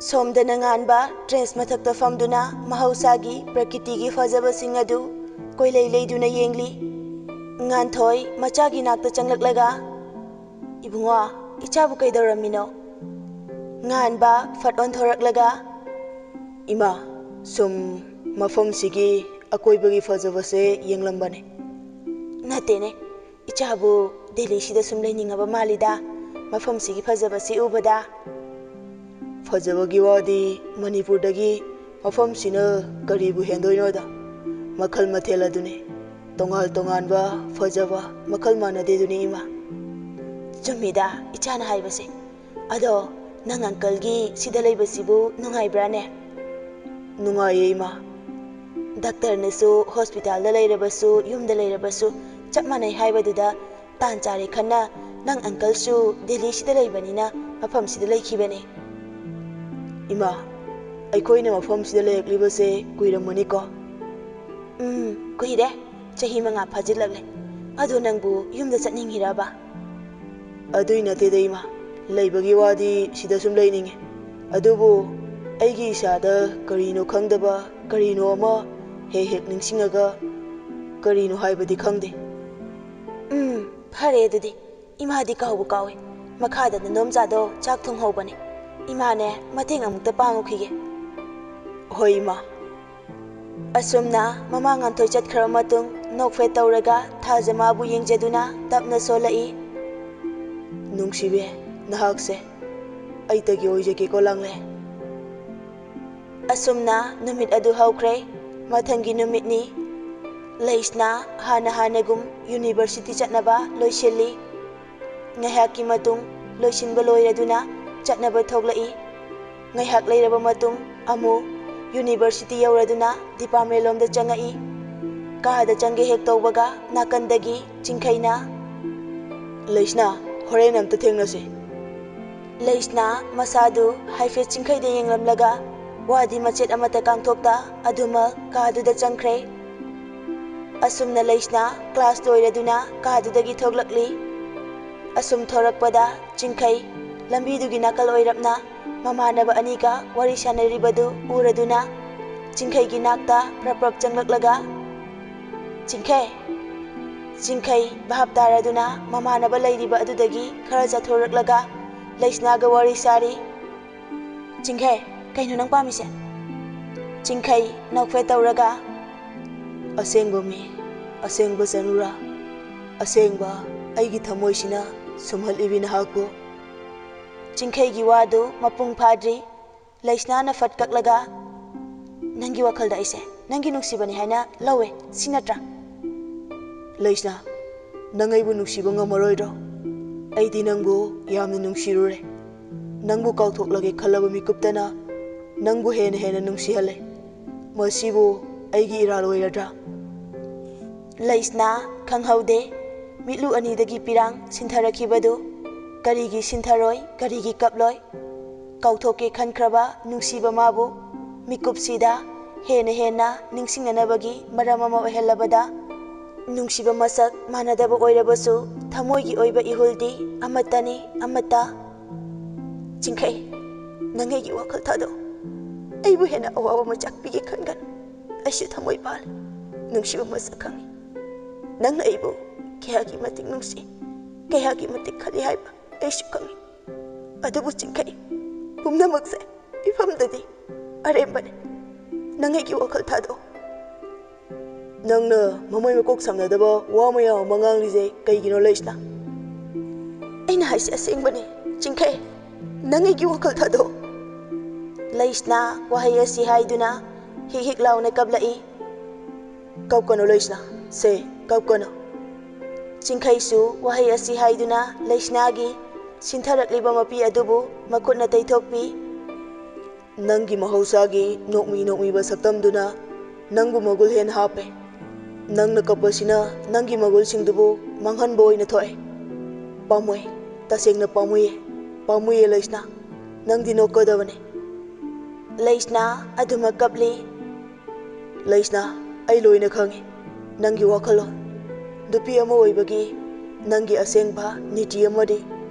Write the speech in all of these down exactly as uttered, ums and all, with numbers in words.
ꯁꯣꯝꯗꯅ ꯉꯥꯟꯕ ꯇ꯭ꯔꯦꯟꯁ ꯃꯊꯛꯇ ꯐꯝꯗꯨꯅ ꯃꯍꯧꯁꯥꯒꯤ ꯄ꯭ꯔꯀꯤꯇꯤꯒꯤ ꯐꯖꯕꯁꯤꯡ ꯑꯗꯨ ꯀꯣꯏꯂꯩ ꯂꯩꯗꯨꯅ ꯌꯦꯡꯂꯤ꯫ ꯉꯥꯟꯊꯣꯏ ꯃꯆꯥꯒꯤ ꯅꯥꯛꯇ ꯆꯪꯂꯛꯂꯒ, "ꯏꯕꯨꯡꯉꯣ, ꯏꯆꯥꯕꯨ ꯀꯩꯗꯧꯔꯝꯃꯤꯅꯣ?" ꯉꯥꯟꯕ ꯐꯠ ꯑꯣꯟꯊꯣꯔꯛꯂꯒ, "ꯏꯃꯥ, ꯁꯨꯝ ꯃꯐꯝꯁꯤꯒꯤ ꯑꯀꯣꯏꯕꯒꯤ ꯐꯖꯕꯁꯦ ꯌꯦꯡꯂꯝꯕꯅꯦ꯫" "ꯅꯠꯇꯦꯅꯦ, ꯏꯆꯥꯕꯨ ꯗꯦꯜꯂꯤꯁꯤꯗ ꯁꯨꯝ ꯂꯩꯅꯤꯡꯉꯕ ꯃꯥꯜꯂꯤꯗ, ꯃꯐꯝꯁꯤꯒꯤ ꯐꯖꯕꯁꯤ ꯎꯕꯗ꯫" "ꯐꯖꯕꯒꯤ ꯋꯥꯗꯤ ꯃꯅꯤꯄꯨꯔꯗꯒꯤ ꯃꯐꯝꯁꯤꯅ ꯀꯔꯤꯕꯨ ꯍꯦꯟꯗꯣꯏꯅꯣꯗ? ꯃꯈꯜ ꯃꯊꯦꯜ ꯑꯗꯨꯅꯤ꯫ ꯇꯣꯉꯥꯟ ꯇꯣꯉꯥꯟꯕ ꯐꯖꯕ ꯃꯈꯜ ꯃꯥꯟꯅꯗꯦꯗꯨꯅꯤ, ꯏꯃꯥ꯫" "ꯆꯨꯝꯃꯤꯗ ꯏꯆꯥꯅ ꯍꯥꯏꯕꯁꯦ꯫ ꯑꯗꯣ ꯅꯪ ꯑꯪꯀꯜꯒꯤ ꯁꯤꯗ ꯂꯩꯕꯁꯤꯕꯨ ꯅꯨꯡꯉꯥꯏꯕ꯭ꯔꯥꯅꯦ?" "ꯅꯨꯡꯉꯥꯏꯌꯦ, ꯏꯃꯥ꯫ ꯗꯥꯛꯇꯔꯅꯁꯨ ꯍꯣꯁꯄꯤꯇꯥꯜꯗ ꯂꯩꯔꯕꯁꯨ, ꯌꯨꯝꯗ ꯂꯩꯔꯕꯁꯨ ꯆꯞ ꯃꯥꯟꯅꯩ ꯍꯥꯏꯕꯗꯨꯗ ꯇꯥꯟ ꯆꯥꯔꯦ ꯈꯟꯅ ꯅꯪ ꯑꯪꯀꯜꯁꯨ ꯗꯦꯜꯂꯤꯁꯤꯗ ꯂꯩꯕꯅꯤꯅ ꯃꯐꯝꯁꯤꯗ ꯂꯩꯈꯤꯕꯅꯦ꯫" "ꯏꯃꯥ, ꯑꯩꯈꯣꯏꯅ ꯃꯐꯝꯁꯤꯗ ꯂꯩꯔꯛꯂꯤꯕꯁꯦ ꯀꯨꯏꯔꯝꯃꯅꯤꯀꯣ?" "ꯎꯝ, ꯀꯨꯏꯔꯦ꯫ ꯆꯍꯤ ꯃꯉꯥ ꯐꯥꯖꯤꯜꯂꯛꯂꯦ꯫ ꯑꯗꯣ ꯅꯪꯕꯨ ꯌꯨꯝꯗ ꯆꯠꯅꯤꯡꯉꯤꯔꯕ?" "ꯑꯗꯨꯏ ꯅꯠꯇꯦꯗ, ꯏꯃꯥ꯫ ꯂꯩꯕꯒꯤ ꯋꯥꯗꯤ ꯁꯤꯗ ꯁꯨꯝ ꯂꯩꯅꯤꯡꯉꯤ꯫ ꯑꯗꯨꯕꯨ ꯑꯩꯒꯤ ꯏꯁꯥꯗ ꯀꯔꯤꯅꯣ ꯈꯪꯗꯕ ꯀꯔꯤꯅꯣ ꯑꯃ ꯍꯦꯛ ꯍꯦꯛ ꯅꯤꯡꯁꯤꯡꯉꯒ ꯀꯔꯤꯅꯣ ꯍꯥꯏꯕꯗꯤ ꯈꯪꯗꯦ꯫" "ꯎꯝ, ꯐꯔꯦ ꯑꯗꯨꯗꯤ꯫ ꯏꯃꯥꯗꯤ ꯀꯥꯎꯕꯨ ꯀꯥꯎꯏ꯫ ꯃꯈꯥꯗ ꯅꯅꯣꯝꯆꯥꯗꯣ ꯆꯥꯛ ꯊꯣꯡꯍꯧꯕꯅꯦ꯫ ꯏꯃꯥꯅꯦ, ꯃꯇꯦꯡ ꯑꯃꯨꯛꯇ ꯄꯥꯡꯉꯨꯈꯤꯒꯦ꯫" "ꯍꯣꯏ, ꯏꯃꯥ꯫" ꯑꯁꯨꯝꯅ ꯃꯃꯥ ꯉꯥꯟꯊꯣꯏ ꯆꯠꯈ꯭ꯔꯕ ꯃꯇꯨꯡ, ꯅꯣꯛꯐꯦꯠ ꯇꯧꯔꯒ ꯊꯥꯖꯃꯥꯕꯨ ꯌꯦꯡꯖꯗꯨꯅ ꯇꯞꯅ ꯁꯣꯜꯂꯛꯏ꯫ "ꯅꯨꯡꯁꯤꯕꯤ, ꯅꯍꯥꯛꯁꯦ ꯑꯩꯇꯒꯤ ꯑꯣꯏꯖꯒꯦꯀꯣ, ꯂꯥꯡꯂꯦ꯫" ꯑꯁꯨꯝꯅ ꯅꯨꯃꯤꯠ ꯑꯗꯨ ꯍꯧꯈ꯭ꯔꯦ꯫ ꯃꯊꯪꯒꯤ ꯅꯨꯃꯤꯠꯅꯤ꯫ ꯂꯩꯁꯅꯥ ꯍꯥꯟꯅ ꯍꯥꯟꯅꯒꯨꯝ ꯌꯨꯅꯤꯚꯔꯁꯤꯇꯤ ꯆꯠꯅꯕ ꯂꯣꯏꯁꯤꯜꯂꯤ꯫ ꯉꯥꯏꯍꯥꯛꯀꯤ ꯃꯇꯨꯡ ꯂꯣꯏꯁꯤꯟꯕ ꯂꯣꯏꯔꯗꯨꯅ ꯆꯠꯅꯕ ꯊꯣꯛꯂꯛꯏ꯫ ꯉꯥꯏꯍꯥꯛ ꯂꯩꯔꯕ ꯃꯇꯨꯡ ꯑꯃꯨꯛ ꯌꯨꯅꯤꯚꯔꯁꯤꯇꯤ ꯌꯧꯔꯗꯨꯅ ꯗꯤꯄꯥꯔꯠꯃꯦꯟ ꯂꯣꯝꯗ ꯆꯪꯉꯛꯏ꯫ ꯀꯥꯗ ꯆꯪꯒꯦ ꯍꯦꯛ ꯇꯧꯕꯒ ꯅꯥꯀꯟꯗꯒꯤ ꯆꯤꯡꯈꯩꯅ, "ꯂꯩꯁꯅꯥ, ꯍꯣꯔꯦꯟ ꯑꯝꯇ ꯊꯦꯡꯅꯁꯤ꯫" ꯂꯩꯁꯅꯥ ꯃꯁꯥꯗꯨ ꯍꯥꯏꯐꯦꯠ ꯆꯤꯡꯈꯩꯗ ꯌꯦꯡꯂꯝꯂꯒ ꯋꯥꯗꯤ ꯃꯆꯦꯠ ꯑꯃꯠꯇ ꯀꯥꯡꯊꯣꯛꯇ ꯑꯗꯨꯃꯛ ꯀꯥꯗꯨꯗ ꯆꯪꯈ꯭ꯔꯦ꯫ ꯑꯁꯨꯝꯅ ꯂꯩꯁꯅꯥ ꯀ꯭ꯂꯥꯁ ꯂꯣꯏꯔꯗꯨꯅ ꯀꯥꯗꯨꯗꯒꯤ ꯊꯣꯛꯂꯛꯂꯤ꯫ ꯑꯁꯨꯝ ꯊꯣꯔꯛꯄꯗ ꯆꯤꯡꯈꯩ ꯂꯝꯕꯤꯗꯨꯒꯤ ꯅꯥꯀꯜ ꯑꯣꯏꯔꯞꯅ ꯃꯃꯥꯟꯅꯕ ꯑꯅꯤꯒ ꯋꯥꯔꯤ ꯁꯥꯟꯅꯔꯤꯕꯗꯨ ꯎꯔꯗꯨꯅ ꯆꯤꯡꯈꯩꯒꯤ ꯅꯥꯛꯇ ꯄ꯭ꯔꯞ ꯄ꯭ꯔꯞ ꯆꯪꯂꯛꯂꯒ, "ꯆꯤꯡꯈꯩ!" ꯆꯤꯡꯈꯩ ꯚꯥꯞ ꯇꯥꯔꯗꯨꯅ ꯃꯃꯥꯟꯅꯕ ꯂꯩꯔꯤꯕ ꯑꯗꯨꯗꯒꯤ ꯈꯔ ꯆꯠꯊꯣꯔꯛꯂꯒ ꯂꯩꯁꯅꯥꯒ ꯋꯥꯔꯤ ꯁꯥꯔꯤ꯫ "ꯆꯤꯡꯈꯩ, ꯀꯩꯅꯣ ꯅꯪ ꯄꯥꯝꯃꯤꯁꯦ?" ꯆꯤꯡꯈꯩ ꯅꯣꯛꯐꯦꯠ ꯇꯧꯔꯒ, "ꯑꯁꯦꯡꯕ ꯃꯤ, ꯑꯁꯦꯡꯕ ꯆꯅꯨꯔꯥ, ꯑꯁꯦꯡꯕ ꯑꯩꯒꯤ ꯊꯃꯣꯏꯁꯤꯅ ꯁꯨꯝꯍꯠꯂꯤꯕꯤ ꯅꯍꯥꯛꯄꯨ?" ꯆꯤꯡꯈꯩꯒꯤ ꯋꯥꯗꯨ ꯃꯄꯨꯡ ꯐꯥꯗ꯭ꯔꯤ꯫ ꯂꯩꯁꯅꯥꯅ ꯐꯠ ꯀꯛꯂꯒ, "ꯅꯪꯒꯤ ꯋꯥꯈꯜꯗ ꯑꯩꯁꯦ ꯅꯪꯒꯤ ꯅꯨꯡꯁꯤꯕꯅꯤ ꯍꯥꯏꯅ ꯂꯧꯋꯦ, ꯁꯤ ꯅꯠꯇ꯭ꯔꯥ?" "ꯂꯩꯁꯅꯥ, ꯅꯪ ꯑꯩꯕꯨ ꯅꯨꯡꯁꯤꯕ ꯉꯝꯃꯔꯣꯏꯗ꯭ꯔꯣ? ꯑꯩꯗꯤ ꯅꯪꯕꯨ ꯌꯥꯝꯅ ꯅꯨꯡꯁꯤꯔꯨꯔꯦ꯫ ꯅꯪꯕꯨ ꯀꯥꯎꯊꯣꯛꯂꯒꯦ ꯈꯜꯂꯕ ꯃꯤꯀꯨꯞꯇꯅ ꯅꯪꯕꯨ ꯍꯦꯟꯅ ꯍꯦꯟꯅ ꯅꯨꯡꯁꯤꯍꯜꯂꯦ꯫ ꯃꯁꯤꯕꯨ ꯑꯩꯒꯤ ꯏꯔꯥꯜ ꯑꯣꯏꯔꯗ꯭ꯔꯥ?" ꯂꯩꯁꯅꯥ ꯈꯪꯍꯧꯗꯦ ꯃꯤꯠꯂꯨ ꯑꯅꯤꯗꯒꯤ ꯄꯤꯔꯥꯡ ꯁꯤꯟꯊꯔꯛꯈꯤꯕꯗꯨ꯫ ꯀꯔꯤꯒꯤ ꯁꯤꯟꯊꯔꯣꯏ, ꯀꯔꯤꯒꯤ ꯀꯞꯂꯣꯏ? ꯀꯥꯎꯊꯣꯛꯀꯦ ꯈꯟꯈ꯭ꯔꯕ ꯅꯨꯡꯁꯤꯕ ꯃꯥꯕꯨ ꯃꯤꯀꯨꯞꯁꯤꯗ ꯍꯦꯟꯅ ꯍꯦꯟꯅ ꯅꯤꯡꯁꯤꯡꯅꯅꯕꯒꯤ ꯃꯔꯝ ꯑꯃ ꯑꯣꯏꯍꯜꯂꯕꯗ, ꯅꯨꯡꯁꯤꯕ ꯃꯁꯛ ꯃꯥꯟꯅꯗꯕ ꯑꯣꯏꯔꯕꯁꯨ ꯊꯃꯣꯏꯒꯤ ꯑꯣꯏꯕ ꯏꯍꯨꯜꯗꯤ ꯑꯃꯠꯇꯅꯤ, ꯑꯃꯠꯇ꯫ "ꯆꯤꯡꯈꯩ, ꯅꯪ ꯑꯩꯒꯤ ꯋꯥꯈꯜ ꯊꯥꯗꯣꯛ꯫ ꯑꯩꯕꯨ ꯍꯦꯟꯅ ꯑꯋꯥꯕ ꯃꯆꯥꯛ ꯄꯤꯒꯦ ꯈꯟꯒꯅꯨ꯫ ꯑꯩꯁꯨ ꯊꯃꯣꯏ ꯄꯥꯜꯂꯤ, ꯅꯨꯡꯁꯤꯕ ꯃꯁꯛ ꯈꯪꯉꯤ꯫ ꯅꯪꯅ ꯑꯩꯕꯨ ꯀꯌꯥꯒꯤ ꯃꯇꯤꯛ ꯅꯨꯡꯁꯤ, ꯀꯌꯥꯒꯤ ꯃꯇꯤꯛ ꯈꯜꯂꯤ ꯍꯥꯏꯕ ꯑꯩꯁꯨ ꯈꯪꯉꯤ꯫ ꯑꯗꯨꯕꯨ ꯆꯤꯡꯈꯩ, ꯄꯨꯝꯅꯃꯛꯁꯦ ꯃꯤꯐꯝꯗꯗꯤ ꯑꯔꯦꯝꯕꯅꯤ꯫ ꯅꯪ ꯑꯩꯒꯤ ꯋꯥꯈꯜ ꯊꯥꯗꯣꯛ꯫" "ꯅꯪꯅ ꯃꯃꯩ ꯃꯀꯣꯛ ꯁꯝꯅꯗꯕ ꯋꯥ ꯃꯌꯥꯝ ꯑꯃ ꯉꯥꯡꯂꯤꯁꯦ ꯀꯩꯒꯤꯅꯣ, ꯂꯩꯁꯅꯥ?" "ꯑꯩꯅ ꯍꯥꯏꯁꯦ ꯑꯁꯦꯡꯕꯅꯤ, ꯆꯤꯡꯈꯩ꯫ ꯅꯪ ꯑꯩꯒꯤ ꯋꯥꯈꯜ ꯊꯥꯗꯣꯛ꯫" ꯂꯩꯁꯅꯥ ꯋꯥꯍꯩ ꯑꯁꯤ ꯍꯥꯏꯗꯨꯅ ꯍꯤꯛ ꯍꯤꯛ ꯂꯥꯎꯅ ꯀꯞꯂꯛꯏ꯫ "ꯀꯞꯀꯅꯨ, ꯂꯩꯁꯅꯥ꯫ ꯁꯦ, ꯀꯞꯀꯅꯨ꯫" ꯆꯤꯡꯈꯩꯁꯨ ꯋꯥꯍꯩ ꯑꯁꯤ ꯍꯥꯏꯗꯨꯅ ꯂꯩꯁꯅꯥꯒꯤ ꯁꯤꯟꯊꯔꯛꯂꯤꯕ ꯃꯄꯤ ꯑꯗꯨꯕꯨ ꯃꯈꯨꯠꯅ ꯇꯩꯊꯣꯛꯄꯤ꯫ "ꯅꯪꯒꯤ ꯃꯍꯧꯁꯥꯒꯤ ꯅꯣꯛꯃꯤ ꯅꯣꯛꯃꯤꯕ ꯁꯛꯇꯝꯗꯨꯅ ꯅꯪꯕꯨ ꯃꯒꯨꯜ ꯍꯦꯟꯅ ꯍꯥꯞꯄꯦ꯫ ꯅꯪꯅ ꯀꯞꯄꯁꯤꯅ ꯅꯪꯒꯤ ꯃꯒꯨꯜꯁꯤꯡꯗꯨꯕꯨ ꯃꯥꯡꯍꯟꯕ ꯑꯣꯏꯅ ꯊꯣꯛꯑꯦ꯫ ꯄꯥꯝꯃꯨꯏ, ꯇꯁꯦꯡꯅ ꯄꯥꯝꯃꯨꯏꯌꯦ, ꯄꯥꯝꯃꯨꯏꯌꯦ ꯂꯩꯁꯅꯥ꯫ ꯅꯪꯗꯤ ꯅꯣꯛꯀꯗꯕꯅꯦ꯫" ꯂꯩꯁꯅꯥ ꯑꯗꯨꯃꯛ ꯀꯞꯂꯤ꯫ "ꯂꯩꯁꯅꯥ, ꯑꯩ ꯂꯣꯏꯅ ꯈꯪꯉꯤ ꯅꯪꯒꯤ ꯋꯥꯈꯜꯂꯣꯟ꯫ ꯅꯨꯄꯤ ꯑꯃ ꯑꯣꯏꯕꯒꯤ ꯅꯪꯒꯤ ꯑꯁꯦꯡꯕ ꯅꯤꯇꯤ ꯑꯃꯗꯤ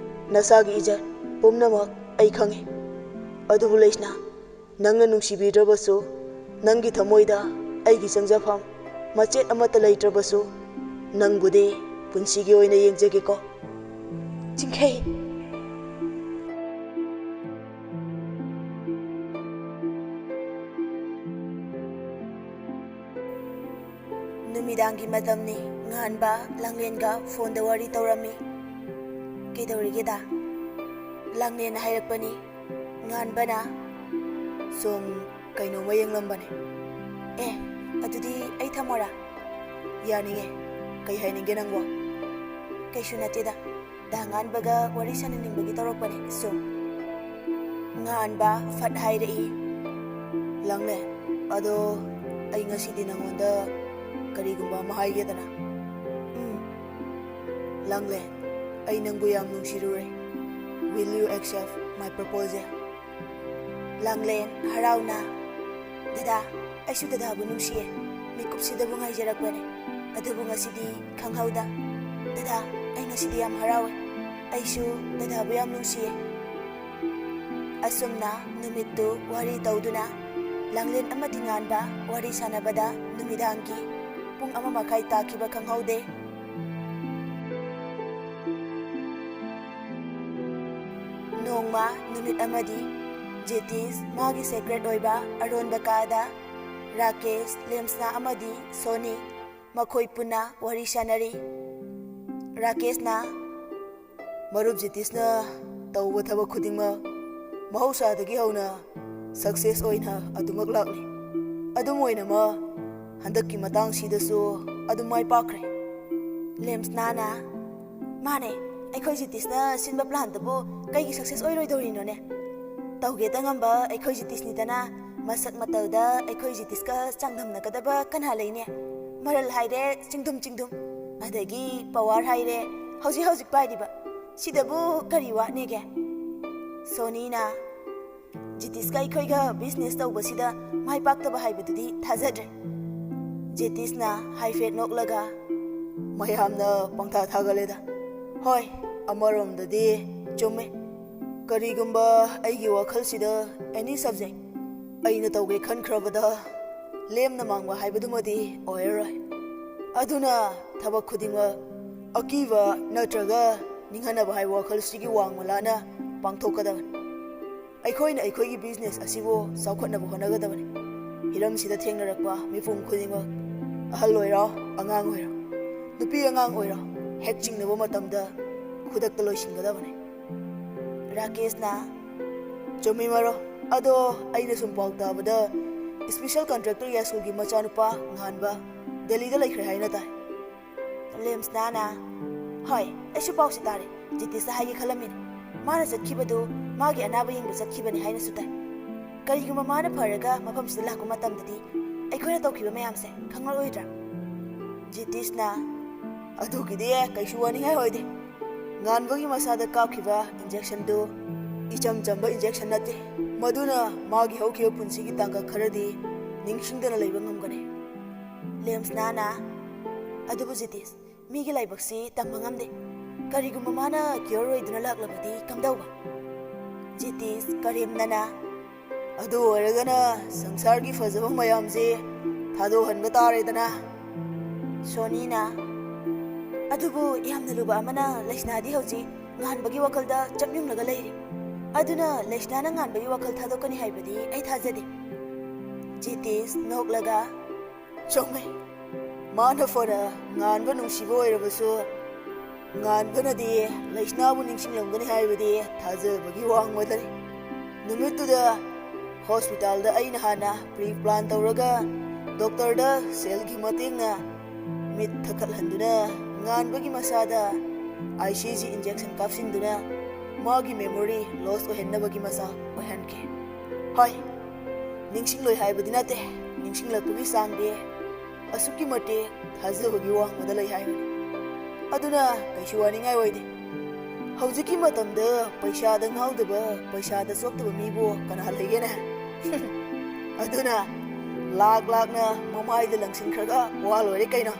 ꯅꯁꯥꯒꯤ ꯏꯖꯠ ꯄꯨꯝꯅꯃꯛ ꯑꯩ ꯈꯪꯉꯤ꯫ ꯑꯗꯨꯕꯨ ꯂꯩꯁꯅꯥ, ꯅꯪꯅ ꯅꯨꯡꯁꯤꯕꯤꯗ꯭ꯔꯕꯁꯨ, ꯅꯪꯒꯤ ꯊꯃꯣꯏꯗ ꯑꯩꯒꯤ ꯆꯪꯖꯐꯝ ꯃꯆꯦꯠ ꯑꯃꯠꯇ ꯂꯩꯇ꯭ꯔꯕꯁꯨ, ꯅꯪꯕꯨꯗꯤ ꯄꯨꯟꯁꯤꯒꯤ ꯑꯣꯏꯅ ꯌꯦꯡꯖꯒꯦꯀꯣ꯫ ꯆꯤꯡꯈꯩ꯫ ꯅꯨꯃꯤꯗꯥꯡꯒꯤ ꯃꯇꯝꯅꯤ꯫ ꯉꯥꯟꯕ ꯂꯥꯡꯂꯦꯟꯒ ꯐꯣꯟꯗ ꯋꯥꯔꯤ ꯇꯧꯔꯝꯃꯤ꯫ "ꯀꯩꯗꯧꯔꯤꯒꯦꯗ?" ꯂꯥꯡꯂꯦꯟꯅ ꯍꯥꯏꯔꯛꯄꯅꯤ꯫ ꯉꯥꯟꯕꯅ, "ꯁꯨꯝ ꯀꯩꯅꯣꯝꯃ ꯌꯦꯡꯂꯝꯕꯅꯦ꯫" "ꯑꯦ, ꯑꯗꯨꯗꯤ ꯑꯩ ꯊꯝꯃꯣꯔꯥ?" "ꯌꯥꯅꯤꯡꯉꯦ꯫ ꯀꯩ ꯍꯥꯏꯅꯤꯡꯒꯦ ꯅꯪꯕꯣ?" "ꯀꯩꯁꯨ ꯅꯠꯇꯦꯗ꯫ ꯗꯥ ꯉꯥꯟꯕꯒ ꯋꯥꯔꯤ ꯁꯥꯟꯅꯅꯤꯡꯕꯒꯤ ꯇꯧꯔꯛꯄꯅꯦ ꯁꯨꯝ꯫" ꯉꯥꯟꯕ ꯐꯠ ꯍꯥꯏꯔꯛꯏ꯫ "ꯂꯥꯡꯂꯦꯟ, ꯑꯗꯣ ꯑꯩ ꯉꯁꯤꯗꯤ ꯅꯉꯣꯟꯗ ꯀꯔꯤꯒꯨꯝꯕ ꯑꯃ ꯍꯥꯏꯒꯦꯗꯅ꯫" "ꯎꯝ꯫" "ꯂꯥꯡꯂꯦꯟ, ꯑꯩ ꯅꯪꯕꯨ ꯌꯥꯝ ꯅꯨꯡꯁꯤꯔꯨꯔꯦ꯫ Will you accept my proposal?" ꯂꯥꯡꯂꯦꯟ ꯍꯔꯥꯎꯅ, "ꯗꯗꯥ, ꯑꯩꯁꯨ ꯗꯗꯥꯕꯨ ꯅꯨꯡꯁꯤꯌꯦ꯫ ꯃꯤꯀꯨꯞꯁꯤꯗꯕꯨ ꯉꯥꯏꯖꯔꯛꯄꯅꯦ꯫ ꯑꯗꯨꯕꯨ ꯉꯁꯤꯗꯤ ꯈꯪꯍꯧꯗ꯫ ꯗꯗꯥ, ꯑꯩ ꯉꯁꯤꯗꯤ ꯌꯥꯝ ꯍꯔꯥꯎꯋꯦ꯫ ꯑꯩꯁꯨ ꯗꯗꯥꯕꯨ ꯌꯥꯝ ꯅꯨꯡꯁꯤꯌꯦ꯫" ꯑꯁꯨꯝꯅ ꯅꯨꯃꯤꯠꯇꯨ ꯋꯥꯔꯤ ꯇꯧꯗꯨꯅ ꯂꯥꯡꯂꯦꯟ ꯑꯃꯗꯤ ꯉꯥꯟꯕ ꯋꯥꯔꯤ ꯁꯥꯟꯅꯕꯗ ꯅꯨꯃꯤꯗꯥꯡꯒꯤ ꯄꯨꯡ ꯑꯃ ꯃꯈꯥꯏ ꯇꯥꯈꯤꯕ ꯈꯪꯍꯧꯗꯦ꯫ ꯅꯣꯡꯃ ꯅꯨꯃꯤꯠ ꯑꯃꯗꯤ ꯖꯦꯇꯤꯁ ꯃꯥꯒꯤ secret ꯑꯣꯏꯕ ꯑꯔꯣꯟꯕ ꯀꯥꯗ ꯔꯥꯀꯦꯁ, ꯂꯦꯝꯁꯅꯥ ꯑꯃꯗꯤ ꯁꯣꯅꯤ ꯃꯈꯣꯏ ꯄꯨꯟꯅ ꯋꯥꯔꯤ ꯁꯥꯟꯅꯔꯤ꯫ ꯔꯥꯀꯦꯁꯅ, "ꯃꯔꯨꯞ ꯖꯦꯇꯤꯁꯅ ꯇꯧꯕ ꯊꯕꯛ ꯈꯨꯗꯤꯡꯃꯛ ꯃꯍꯧꯁꯥꯗꯒꯤ ꯍꯧꯅ success ꯑꯣꯏꯅ ꯑꯗꯨꯃꯛ ꯂꯥꯛꯂꯤ꯫ ꯑꯗꯨꯝ ꯑꯣꯏꯅꯃꯛ ꯍꯟꯗꯛꯀꯤ ꯃꯇꯥꯡꯁꯤꯗꯁꯨ ꯑꯗꯨꯝ ꯃꯥꯏ ꯄꯥꯛꯈ꯭ꯔꯦ꯫" ꯂꯦꯝꯁꯅꯥꯅ, "ꯃꯥꯅꯦ, ꯑꯩꯈꯣꯏ ꯖꯦꯇꯤꯁꯅ ꯁꯤꯟꯕ planꯗꯨꯕꯨ ꯀꯩꯒꯤ success ꯑꯣꯏꯔꯣꯏꯗꯧꯔꯤꯅꯣꯅꯦ? ꯇꯧꯒꯦꯇ ꯉꯝꯕ ꯑꯩꯈꯣꯏ ꯖꯦꯇꯤꯁꯅꯤꯗꯅ, ꯃꯁꯛ ꯃꯇꯧꯗ ꯑꯩꯈꯣꯏ ꯖꯦꯇꯤꯁꯀ ꯆꯥꯡꯗꯝꯅꯒꯗꯕ ꯀꯅꯥ ꯂꯩꯅꯦ? ꯃꯔꯜ ꯍꯥꯏꯔꯦ ꯆꯤꯡꯗꯨꯝ ꯆꯤꯡꯗꯨꯝ, ꯑꯗꯒꯤ power ꯍꯥꯏꯔꯦ ꯍꯧꯖꯤꯛ ꯍꯧꯖꯤꯛ ꯄꯥꯏꯔꯤꯕ, ꯁꯤꯗꯕꯨ ꯀꯔꯤ ꯋꯥꯠꯅꯦꯒꯦ?" ꯁꯣꯅꯤꯅ, "ꯖꯦꯇꯤꯁꯀ ꯑꯩꯈꯣꯏꯒ business ꯇꯧꯕꯁꯤꯗ ꯃꯥꯏ ꯄꯥꯛꯇꯕ ꯍꯥꯏꯕꯗꯨꯗꯤ ꯊꯥꯖꯗ꯭ꯔꯦ꯫" ꯖꯦꯇꯤꯁꯅ ꯍꯥꯏꯐꯦꯠ ꯅꯣꯛꯂꯒ, "ꯃꯌꯥꯝꯅ ꯄꯪꯊꯥ ꯊꯥꯒꯠꯂꯦꯗ꯫ ꯍꯣꯏ, ꯑꯃꯔꯣꯝꯗꯗꯤ ꯆꯨꯝꯃꯦ꯫ ꯀꯔꯤꯒꯨꯝꯕ ꯑꯩꯒꯤ ꯋꯥꯈꯜꯁꯤꯗ any subject ꯑꯩꯅ ꯇꯧꯒꯦ ꯈꯟꯈ꯭ꯔꯕꯗ ꯂꯦꯝꯅ ꯃꯥꯡꯕ ꯍꯥꯏꯕꯗꯨꯃꯗꯤ ꯑꯣꯏꯔꯔꯣꯏ꯫ ꯑꯗꯨꯅ ꯊꯕꯛ ꯈꯨꯗꯤꯡꯃꯛ ꯑꯀꯤꯕ ꯅꯠꯇ꯭ꯔꯒ ꯅꯤꯡꯍꯟꯅꯕ ꯍꯥꯏꯕ ꯋꯥꯈꯜꯁꯤꯒꯤ ꯋꯥꯡꯃ ꯂꯥꯟꯅ ꯄꯥꯡꯊꯣꯛꯀꯗꯕꯅꯤ꯫ ꯑꯩꯈꯣꯏꯅ ꯑꯩꯈꯣꯏꯒꯤ business ꯑꯁꯤꯕꯨ ꯆꯥꯎꯈꯠꯅꯕ ꯍꯣꯠꯅꯒꯗꯕꯅꯤ꯫ ꯍꯤꯔꯝꯁꯤꯗ ꯊꯦꯡꯅꯔꯛꯄ ꯃꯤꯄꯨꯝ ꯈꯨꯗꯤꯡꯃꯛ, ꯑꯍꯜ ꯑꯣꯏꯔꯣ, ꯑꯉꯥꯡ ꯑꯣꯏꯔꯣ, ꯅꯨꯄꯤ ꯑꯉꯥꯡ ꯑꯣꯏꯔꯣ, ꯍꯦꯛ ꯆꯤꯡꯅꯕ ꯃꯇꯝꯗ ꯈꯨꯗꯛꯇ ꯂꯣꯏꯁꯤꯟꯒꯗꯕꯅꯤ꯫ ꯔꯥꯀꯦꯁꯅ, "ꯆꯨꯝꯃꯤ ꯃꯔꯨꯞ, ꯑꯗꯣ ꯑꯩꯅ ꯁꯨꯝ ꯄꯥꯎ ꯇꯥꯕꯗ special contractor ꯌꯥꯁꯨꯒꯤ ꯃꯆꯥꯅꯨꯄꯥ ꯉꯥꯟꯕ ꯗꯦꯜꯂꯤꯗ ꯂꯩꯈ꯭ꯔꯦ ꯍꯥꯏꯅ ꯇꯥꯏ꯫" ꯂꯦꯝꯁꯅꯥꯅ, "ꯍꯣꯏ, ꯑꯩꯁꯨ ꯄꯥꯎꯁꯤ ꯇꯥꯔꯦ꯫ ꯖꯤꯇꯤꯁꯇ ꯍꯥꯏꯒꯦ ꯈꯜꯂꯝꯃꯤꯅꯤ꯫ ꯃꯥꯅ ꯆꯠꯈꯤꯕꯗꯨ ꯃꯥꯒꯤ ꯑꯅꯥꯕ ꯌꯦꯡꯕ ꯆꯠꯈꯤꯕꯅꯤ ꯍꯥꯏꯅꯁꯨ ꯇꯥꯏ꯫ ꯀꯔꯤꯒꯨꯝꯕ ꯃꯥꯅ ꯐꯔꯒ ꯃꯐꯝꯁꯤꯗ ꯂꯥꯛꯄ ꯃꯇꯝꯗꯗꯤ ꯑꯩꯈꯣꯏꯅ ꯇꯧꯈꯤꯕ ꯃꯌꯥꯝꯁꯦ ꯈꯪꯂꯛꯑꯣꯏꯗ꯭ꯔꯥ?" ꯖꯤꯇꯤꯁꯅ, "ꯑꯗꯨꯒꯤꯗꯤ ꯀꯩꯁꯨ ꯋꯥꯅꯤꯡꯉꯥꯏ ꯑꯣꯏꯗꯦ꯫ ꯉꯥꯟꯕꯒꯤ ꯃꯁꯥꯗ ꯀꯥꯞꯈꯤꯕ injectionꯗꯨ ꯏꯆꯝ ꯆꯝꯕ injection ꯅꯠꯇꯦ꯫ ꯃꯗꯨꯅ ꯃꯥꯒꯤ ꯍꯧꯈꯤꯕ ꯄꯨꯟꯁꯤꯒꯤ ꯇꯥꯡꯀꯛ ꯈꯔꯗꯤ ꯅꯤꯡꯁꯤꯡꯗꯅ ꯂꯩꯕ ꯉꯝꯒꯅꯤ꯫" ꯂꯦꯝꯁꯅꯥꯅ, "ꯑꯗꯨꯕꯨ ꯖꯤꯇꯤꯁ, ꯃꯤꯒꯤ ꯂꯥꯏꯕꯛꯁꯤ ꯇꯝꯕ ꯉꯝꯗꯦ꯫ ꯀꯔꯤꯒꯨꯝꯕ ꯃꯥꯅ cure ꯑꯣꯏꯗꯨꯅ ꯂꯥꯛꯂꯕꯗꯤ ꯀꯝꯗꯧꯕ?" ꯖꯤꯇꯤꯁ ꯀꯔꯦꯝꯅꯅ, "ꯑꯗꯨ ꯑꯣꯏꯔꯒꯅ ꯁꯪꯁꯥꯔꯒꯤ ꯐꯖꯕ ꯃꯌꯥꯝꯁꯦ ꯊꯥꯗꯣꯛꯍꯟꯕ ꯇꯥꯔꯦꯗꯅ꯫" ꯁꯣꯅꯤꯅ, "ꯑꯗꯨꯕꯨ ꯌꯥꯝꯅ ꯂꯨꯕ ꯑꯃꯅ, ꯂꯩꯁꯅꯥꯗꯤ ꯍꯧꯖꯤꯛ ꯉꯥꯟꯕꯒꯤ ꯋꯥꯈꯜꯗ ꯆꯞ ꯌꯨꯡꯂꯒ ꯂꯩꯔꯤ꯫ ꯑꯗꯨꯅ ꯂꯩꯁꯅꯥꯅ ꯉꯥꯟꯕꯒꯤ ꯋꯥꯈꯜ ꯊꯥꯗꯣꯛꯀꯅꯤ ꯍꯥꯏꯕꯗꯤ ꯑꯩ ꯊꯥꯖꯗꯦ꯫" ꯖꯤꯇꯤꯁ ꯅꯣꯛꯂꯒ, "ꯆꯨꯝꯃꯦ꯫ ꯃꯥꯅ ꯐꯅ ꯉꯥꯟꯕ ꯅꯨꯡꯁꯤꯕ ꯑꯣꯏꯔꯕꯁꯨ, ꯉꯥꯟꯕꯅꯗꯤ ꯂꯩꯁꯅꯥꯕꯨ ꯅꯤꯡꯁꯤꯡꯂꯝꯒꯅꯤ ꯍꯥꯏꯕꯗꯤ ꯊꯥꯖꯕꯒꯤ ꯋꯥꯡꯃꯗꯅꯤ꯫ ꯅꯨꯃꯤꯠꯇꯨꯗ hospitalꯗ ꯑꯩꯅ ꯍꯥꯟꯅ pre plan ꯇꯧꯔꯒ doctorꯗ cellꯒꯤ ꯃꯇꯦꯡꯅ ꯃꯤꯠ ꯊꯛꯀꯠꯍꯟꯗꯨꯅ ꯉꯥꯟꯕꯒꯤ ꯃꯁꯥꯗ ICG injection ꯀꯥꯞꯁꯤꯟꯗꯨꯅ ꯃꯥꯒꯤ memory loss ꯑꯣꯏꯍꯟꯅꯕꯒꯤ ꯃꯆꯥꯛ ꯑꯣꯏꯍꯟꯈꯤ꯫ ꯍꯣꯏ, ꯅꯤꯡꯁꯤꯡꯂꯣꯏ ꯍꯥꯏꯕꯗꯤ ꯅꯠꯇꯦ, ꯅꯤꯡꯁꯤꯡꯂꯛꯄꯒꯤ ꯆꯥꯡꯗꯤ ꯑꯁꯨꯛꯀꯤ ꯃꯇꯤꯛ ꯊꯥꯖꯕꯒꯤ ꯋꯥꯡꯃꯗ ꯂꯩ ꯍꯥꯏꯕꯅꯤ꯫ ꯑꯗꯨꯅ ꯀꯩꯁꯨ ꯋꯥꯅꯤꯡꯉꯥꯏ ꯑꯣꯏꯗꯦ꯫ ꯍꯧꯖꯤꯛꯀꯤ ꯃꯇꯝꯗ ꯄꯩꯁꯥꯗ ꯉꯥꯎꯗꯕ, ꯄꯩꯁꯥꯗ ꯆꯣꯞꯇꯕ ꯃꯤꯕꯨ ꯀꯅꯥ ꯂꯩꯒꯦꯅꯦ? ꯑꯗꯨꯅ ꯂꯥꯛ ꯂꯥꯛꯅ ꯃꯃꯥꯏꯗ ꯂꯪꯁꯤꯟꯈ꯭ꯔꯒ ꯋꯥ ꯂꯣꯏꯔꯦ ꯀꯩꯅꯣ꯫"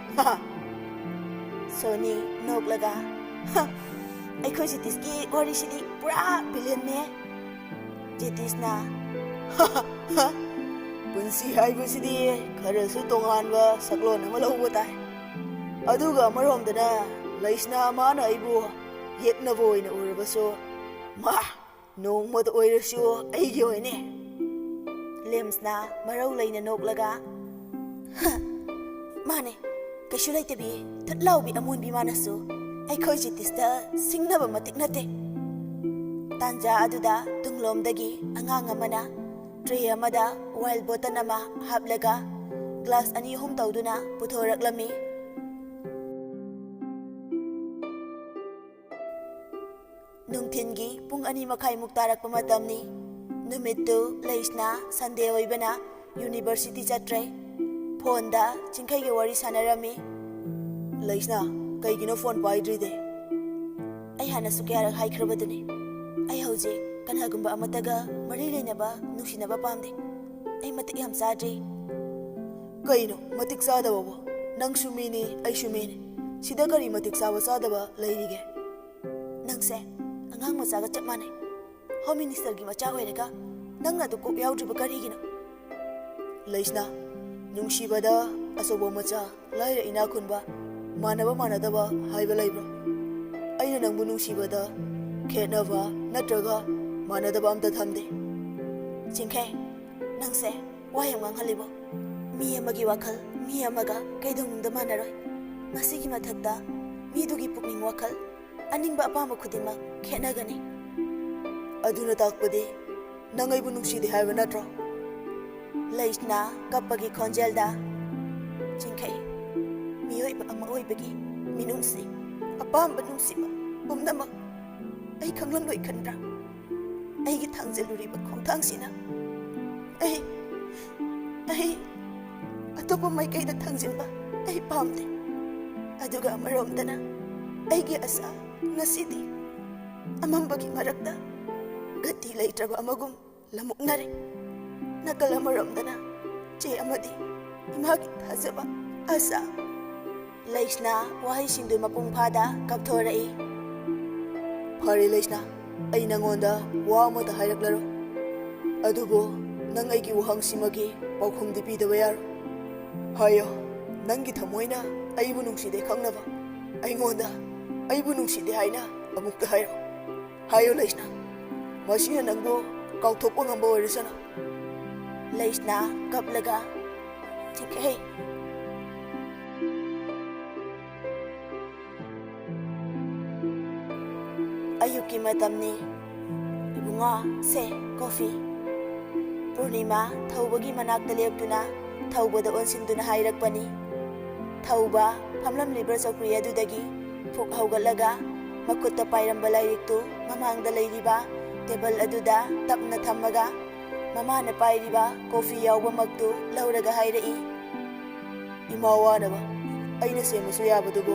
ꯁꯣꯅꯤ ꯅꯣꯛꯂꯒ, "ꯍ, ꯑꯩꯈꯣꯏ ꯖꯤꯇꯤꯁꯀꯤ ꯋꯥꯔꯤꯁꯤꯗꯤ ꯄꯨꯔꯥ ꯚꯤꯂꯦꯟꯅꯦ꯫ ꯖꯤꯇꯤꯁꯅ, "ꯄꯨꯟꯁꯤ ꯍꯥꯏꯕꯁꯤꯗꯤ ꯈꯔꯁꯨ ꯇꯣꯉꯥꯟꯕ ꯁꯛꯂꯣꯟ ꯑꯃ ꯂꯧꯕ ꯇꯥꯏ꯫ ꯑꯗꯨꯒ ꯑꯃꯔꯣꯝꯗꯅ ꯂꯩꯁꯅꯥ ꯃꯥꯅ ꯑꯩꯕꯨ ꯌꯦꯛꯅꯕ ꯑꯣꯏꯅ ꯎꯔꯕꯁꯨ, ꯃꯥ ꯅꯣꯡꯃꯗ ꯑꯣꯏꯔꯁꯨ ꯑꯩꯒꯤ ꯑꯣꯏꯅꯦ꯫" ꯂꯦꯝꯁꯅ ꯃꯔꯧ ꯂꯩꯅ ꯅꯣꯛꯂꯒ, "ꯍ, ꯃꯥꯅꯦ, ꯀꯩꯁꯨ ꯂꯩꯇꯕꯤ, ꯊꯨꯠ ꯂꯥꯎꯕꯤ ꯑꯃꯣꯟꯕꯤ ꯃꯥꯅꯁꯨ ꯑꯩꯈꯣꯏ ꯖꯤꯇꯤꯁꯇ ꯁꯤꯡꯅꯕ ꯃꯇꯤꯛ ꯅꯠꯇꯦ꯫" ꯇꯥꯟꯖꯥ ꯑꯗꯨꯗ ꯇꯨꯡꯂꯣꯝꯗꯒꯤ ꯑꯉꯥꯡ ꯑꯃꯅ ꯇ꯭ꯔꯦ ꯑꯃꯗ ꯋꯥꯏꯜ ꯕꯣꯇꯜ ꯑꯃ ꯍꯥꯞꯂꯒ ꯒ꯭ꯂꯥꯁ ꯑꯅꯤ ꯑꯍꯨꯝ ꯇꯧꯗꯨꯅ ꯄꯨꯊꯣꯔꯛꯂꯝꯃꯤ꯫ ꯅꯨꯡꯊꯤꯟꯒꯤ ꯄꯨꯡ ꯑꯅꯤ ꯃꯈꯥꯏꯃꯨꯛ ꯇꯥꯔꯛꯄ ꯃꯇꯝꯅꯤ꯫ ꯅꯨꯃꯤꯠꯇꯨ ꯂꯩꯁꯅꯥ ꯁꯟꯗꯦ ꯑꯣꯏꯕꯅ ꯌꯨꯅꯤꯚꯔꯁꯤꯇꯤ ꯆꯠꯇ꯭ꯔꯦ꯫ ꯐꯣꯟꯗ ꯆꯤꯡꯈꯩꯒ ꯋꯥꯔꯤ ꯁꯥꯟꯅꯔꯝꯃꯤ꯫ "ꯂꯩꯁꯅꯥ, ꯀꯩꯒꯤꯅꯣ ꯐꯣꯟ ꯄꯥꯏꯗ꯭ꯔꯤꯗꯤ?" "ꯑꯩ ꯍꯥꯟꯅꯁꯨ ꯀꯌꯥꯔꯛ ꯍꯥꯏꯈ꯭ꯔꯕꯗꯨꯅꯤ, ꯑꯩ ꯍꯧꯖꯤꯛ ꯀꯅꯥꯒꯨꯝꯕ ꯑꯃꯠꯇꯒ ꯃꯔꯤ ꯂꯩꯅꯕ, ꯅꯨꯡꯁꯤꯅꯕ ꯄꯥꯝꯗꯦ꯫ ꯑꯩ ꯃꯇꯤꯛ ꯌꯥꯝ ꯆꯥꯗ꯭ꯔꯤ꯫" "ꯀꯩꯅꯣ ꯃꯇꯤꯛ ꯆꯥꯗꯕꯕꯣ? ꯅꯪꯁꯨ ꯃꯤꯅꯤ, ꯑꯩꯁꯨ ꯃꯤꯅꯤ꯫ ꯁꯤꯗ ꯀꯔꯤ ꯃꯇꯤꯛ ꯆꯥꯕ ꯆꯥꯗꯕ ꯂꯩꯔꯤꯒꯦ?" "ꯅꯪꯁꯦ ꯑꯉꯥꯡ ꯃꯆꯥꯒ ꯆꯞ ꯃꯥꯟꯅꯩ꯫ ꯍꯣꯝ ꯃꯤꯅꯤꯁꯇꯔꯒꯤ ꯃꯆꯥ ꯑꯣꯏꯔꯒ ꯅꯪꯅ ꯑꯗꯨ ꯀꯣꯛ ꯌꯥꯎꯗ꯭ꯔꯤꯕ ꯀꯔꯤꯒꯤꯅꯣ?" "ꯂꯩꯁꯅꯥ, ꯅꯨꯡꯁꯤꯕꯗ ꯑꯆꯧꯕ ꯃꯆꯥ, ꯂꯥꯏꯔ ꯏꯅꯥꯛ ꯈꯨꯟꯕ, ꯃꯥꯟꯅꯕ ꯃꯥꯟꯅꯗꯕ ꯍꯥꯏꯕ ꯂꯩꯕ꯭ꯔꯣ? ꯑꯩꯅ ꯅꯪꯕꯨ ꯅꯨꯡꯁꯤꯕꯗ ꯈꯦꯠꯅꯕ ꯅꯠꯇ꯭ꯔꯒ ꯃꯥꯟꯅꯗꯕ ꯑꯝꯇ ꯊꯝꯗꯦ꯫" "ꯆꯤꯡꯈꯩ, ꯅꯪꯁꯦ ꯋꯥ ꯌꯥꯝ ꯉꯥꯡꯍꯜꯂꯤꯕꯣ? ꯃꯤ ꯑꯃꯒꯤ ꯋꯥꯈꯜ ꯃꯤ ꯑꯃꯒ ꯀꯩꯗꯧꯅꯨꯡꯗ ꯃꯥꯟꯅꯔꯣꯏ꯫ ꯃꯁꯤꯒꯤ ꯃꯊꯛꯇ ꯃꯤꯗꯨꯒꯤ ꯄꯨꯛꯅꯤꯡ ꯋꯥꯈꯜ, ꯑꯅꯤꯡꯕ ꯑꯄꯥꯝꯕ ꯈꯨꯗꯤꯡꯃꯛ ꯈꯦꯠꯅꯒꯅꯤ꯫" "ꯑꯗꯨꯅ ꯇꯥꯛꯄꯗꯤ ꯅꯪ ꯑꯩꯕꯨ ꯅꯨꯡꯁꯤꯗꯦ ꯍꯥꯏꯕ ꯅꯠꯇ꯭ꯔꯣ?" ꯂꯩꯁꯅꯥ ꯀꯞꯄꯒꯤ ꯈꯣꯟꯖꯦꯜꯗ, "ꯆꯤꯡꯈꯩ, ꯃꯤꯑꯣꯏꯕ ꯑꯃ ꯑꯣꯏꯕꯒꯤ ꯃꯤꯅꯨꯡꯁꯤ, ꯑꯄꯥꯝꯕ ꯅꯨꯡꯁꯤꯕ ꯄꯨꯝꯅꯃꯛ ꯑꯩ ꯈꯪꯂꯝꯂꯣꯏ ꯈꯟꯕ꯭ꯔꯥ? ꯑꯩꯒꯤ ꯊꯥꯡꯖꯜꯂꯨꯔꯤꯕ ꯈꯣꯡꯊꯥꯡꯁꯤꯅ ꯑꯩ, ꯑꯩ ꯑꯇꯣꯞꯄ ꯃꯥꯏꯀꯩꯗ ꯊꯥꯡꯖꯤꯟꯕ ꯑꯩ ꯄꯥꯝꯗꯦ꯫ ꯑꯗꯨꯒ ꯑꯃꯔꯣꯝꯗꯅ ꯑꯩꯒꯤ ꯑꯁꯥ ꯉꯁꯤꯗꯤ ꯑꯃꯝꯕꯒꯤ ꯃꯔꯛꯇ ꯒꯇꯤ ꯂꯩꯇ꯭ꯔꯕ ꯑꯃꯒꯨꯝ ꯂꯃꯨꯛꯅꯔꯦ꯫ ꯅꯥꯀꯜ ꯑꯃꯔꯣꯝꯗꯅ ꯆꯦ ꯑꯃꯗꯤ ꯏꯃꯥꯒꯤ ꯊꯥꯖꯕ, ꯑꯁꯥ꯫" ꯂꯩꯁꯅꯥ ꯋꯥꯍꯩꯁꯤꯡꯗꯨ ꯃꯄꯨꯡ ꯐꯥꯗ ꯀꯥꯞꯊꯣꯔꯛꯏ꯫ ꯐꯔꯦ ꯂꯩꯁꯅꯥ, ꯑꯩ ꯅꯪꯉꯣꯟꯗ ꯋꯥ ꯑꯃꯠꯇ ꯍꯥꯏꯔꯛꯂꯔꯣꯏ꯫ ꯑꯗꯨꯕꯨ ꯅꯪ ꯑꯩꯒꯤ ꯋꯥꯍꯪꯁꯤꯃꯒꯤ ꯄꯥꯎꯈꯨꯝꯗꯤ ꯄꯤꯗꯕ ꯌꯥꯔꯣꯏ꯫ ꯍꯥꯏꯌꯣ, ꯅꯪꯒꯤ ꯊꯃꯣꯏꯅ ꯑꯩꯕꯨ ꯅꯨꯡꯁꯤꯗꯦ ꯈꯪꯅꯕ ꯑꯩꯉꯣꯟꯗ ꯑꯩꯕꯨ ꯅꯨꯡꯁꯤꯗꯦ ꯍꯥꯏꯅ ꯑꯃꯨꯛꯇ ꯍꯥꯏꯔꯣ꯫ ꯍꯥꯏꯌꯣ ꯂꯩꯁꯅꯥ, ꯃꯁꯤꯅ ꯅꯪꯕꯨ ꯀꯥꯎꯊꯣꯛꯄ ꯉꯝꯕ ꯑꯣꯏꯔꯁꯅꯨ꯫ ꯂꯩꯁꯅꯥ ꯀꯞꯂꯒ, "ꯆꯤꯡꯈꯩ, ꯑꯌꯨꯛꯀꯤ ꯃꯇꯝꯅꯤ꯫ ꯏꯕꯨꯡꯉꯣ, ꯁꯦ, ꯀꯣꯐꯤ꯫" ꯄꯨꯔꯅꯤꯃꯥ ꯊꯧꯕꯒꯤ ꯃꯅꯥꯛꯇ ꯂꯦꯞꯇꯨꯅ ꯊꯧꯕꯗ ꯑꯣꯟꯁꯤꯟꯗꯨꯅ ꯍꯥꯏꯔꯛꯄꯅꯤ꯫ ꯊꯧꯕ ꯐꯝꯂꯝꯂꯤꯕ ꯆꯧꯀ꯭ꯔꯤ ꯑꯗꯨꯗꯒꯤ ꯐꯨꯛ ꯍꯧꯒꯠꯂꯒ ꯃꯈꯨꯠꯇ ꯄꯥꯏꯔꯝꯕ ꯂꯥꯏꯔꯤꯛꯇꯨ ꯃꯃꯥꯡꯗ ꯂꯩꯔꯤꯕ ꯇꯦꯕꯜ ꯑꯗꯨꯗ ꯇꯞꯅ ꯊꯝꯃꯒ ꯃꯃꯥꯅ ꯄꯥꯏꯔꯤꯕ ꯀꯣꯐꯤ ꯌꯥꯎꯕ ꯃꯛꯇꯨ ꯂꯧꯔꯒ ꯍꯥꯏꯔꯛꯏ꯫ "ꯏꯃꯥ ꯋꯥꯅꯕ ꯑꯩꯅ ꯁꯦꯝꯕꯁꯨ ꯌꯥꯕꯗꯨꯕꯨ?"